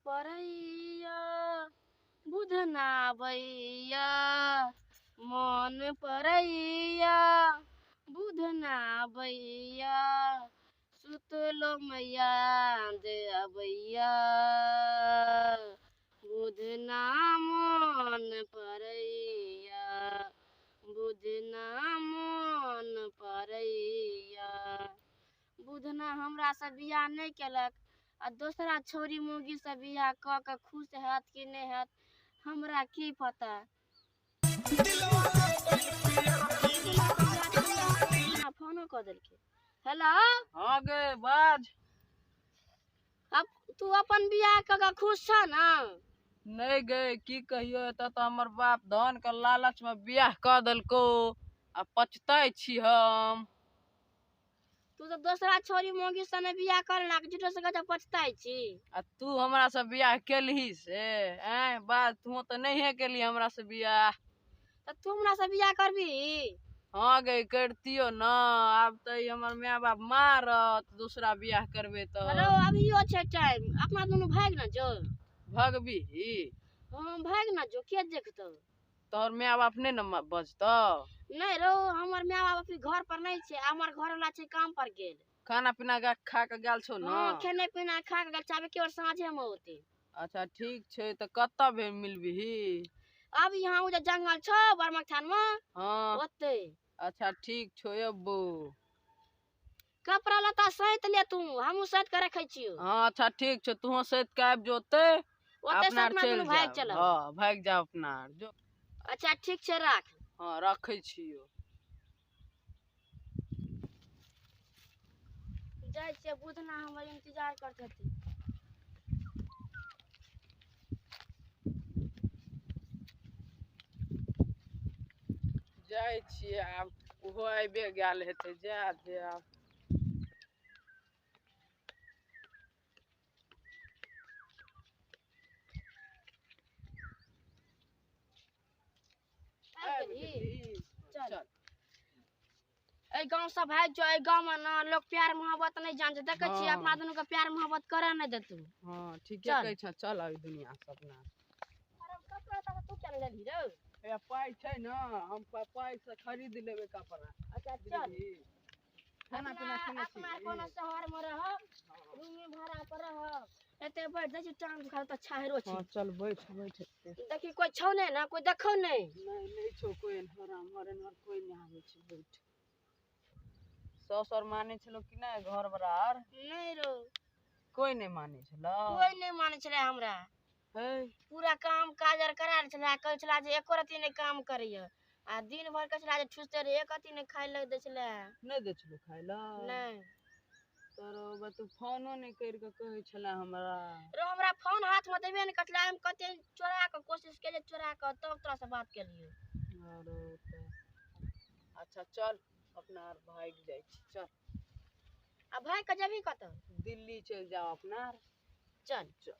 परैया बुधना बैया, मन परैया बुधना बैया, सुतलो मैया दे अबैया, बुधना मन परैया, बुधना मन परैया। बुधना हमरा से बियाह नहि केलक आ दोसरा छौरी मौगी से बियाह कऽ के खुश हैत कि नहि हैत हमरा की पता। फोनो कऽ देलकै। हेलो। हाँ गे बाज। अब तू अपन बियाह कऽ के खुश छ ना? नहीं गे की कहियो, एतऽ तऽ हमर बाप धन के लालच में बियाह कऽ देलको आ पछताइ छी हम। तू तो दोसरा छोरी मौगी से ने बियाह कर ना, झूठो से कहै पछताइ छी। आ तू हमरा से बियाह केलही से? ऐं बाज, तू तऽ नहिये केलही हमरा से बियाह। तऽ तू हमरा से बियाह करबी? हाँ गे करतियो न, आब तऽ ई हमर my बाप मारत दूसरा बियाह करबे तऽ। हेलो अभियो छै टाइम, अपना दुनू भागि न जो। भगबीही? हाँ भागि न जो, के देखतौ? तोहर my बाप नहि ने बजतौ? नहि रो, हमर my बाप अभी घर पर नहि छै, हमर घर वाला छै काम पर गेल। खाना पीना खा के गेल छौ न? हाँ खेनाइ पीना खा के गेल छै, आब केवल साँझे मे औतै। अच्छा ठीक छै, तऽ कतऽ भेल मिलबिही? अब यहाँ ओ जे जंगल छौ बर्मक थान मे। हाँ ओतै। अच्छा ठीक छौ, अबो। कपड़ा लत्ता सैत ले तू, हमहूँ सैत के रखै छियौ। हाँ अच्छा ठीक छौ, तूहो सैत के आबि जो ओतै, ओतै से अपना अपना चलि दुनू भागि जायब। चलब। हाँ भागि जायब अपना आर जो। अच्छा ठीक छै राख। हाँ रखै छियौ। जाइ छियै, बुधना हमर इंतजार करैत हेतै। जाइ छियै आब, ओहो आबिए गेल हेतै, जा दे आब। आबि आबि गेलही? गेलही? चल। चल। एहि गाँव से भागि जो, एहि गाँव में ना लोग प्यार मोहब्बत नहीं जान छै। देखै छियै हाँ। अपना दुनू के प्यार मोहब्बत करे नहि देतौ। हाँ ठीके चल। कहै छह, चल आब दुनिया से अपना। अरे कपड़ा लत्ता तू केना लेलही रौ? हे पाइ छै ने, हम पाइ से खरीद लेबै कपड़ा। अच्छा चल। बुझलिही? खाना पीना अपना खेने अपना छी? कोनो शहर में रहब, रूम भाड़ा पर रहब। एते बैठ जाइ छी टांग दुखाल तऽ छाहरो छै। हाँ चल बैठ बैठ। देखी कोइ छौ नहि ना, कोइ देखौ नहि? नहि नहि छौ कोइ एन्हर, एम्हर एन्हर कोइ नहि आबै छै। बैठ। साउस आर मानै छलौ कि नहि घर बड़ा आर? नहि रौ। कोइ नहि मानै छलौ? कोइ नहि मानै छलै हमरा। हे पूरा काम काज आर करा लै छलै, कहै छलै जे एको रत्ती नहि काम करैया, आ दिन भरि कहै छलै जे ठुसते रहे, एक रत्ती नहि खाय लए दै छलै। नहि दै छलौ खाय लए? नहि। तोरो बा तू फोनो नहि करि कऽ कहै छलै हमरा। रो हमरा फोन हाथ में देबे नहि करछलै, हम कते चोरा कऽ कोशिश केलियै चोरा कऽ तब तोरा से बात केलियै। आरो तऽ अच्छा चल अपना आर भागि जाइ छी, चल। आ भागि कऽ जेबही कतऽ? दिल्ली चलि जाउ अपना आर। चल। चल।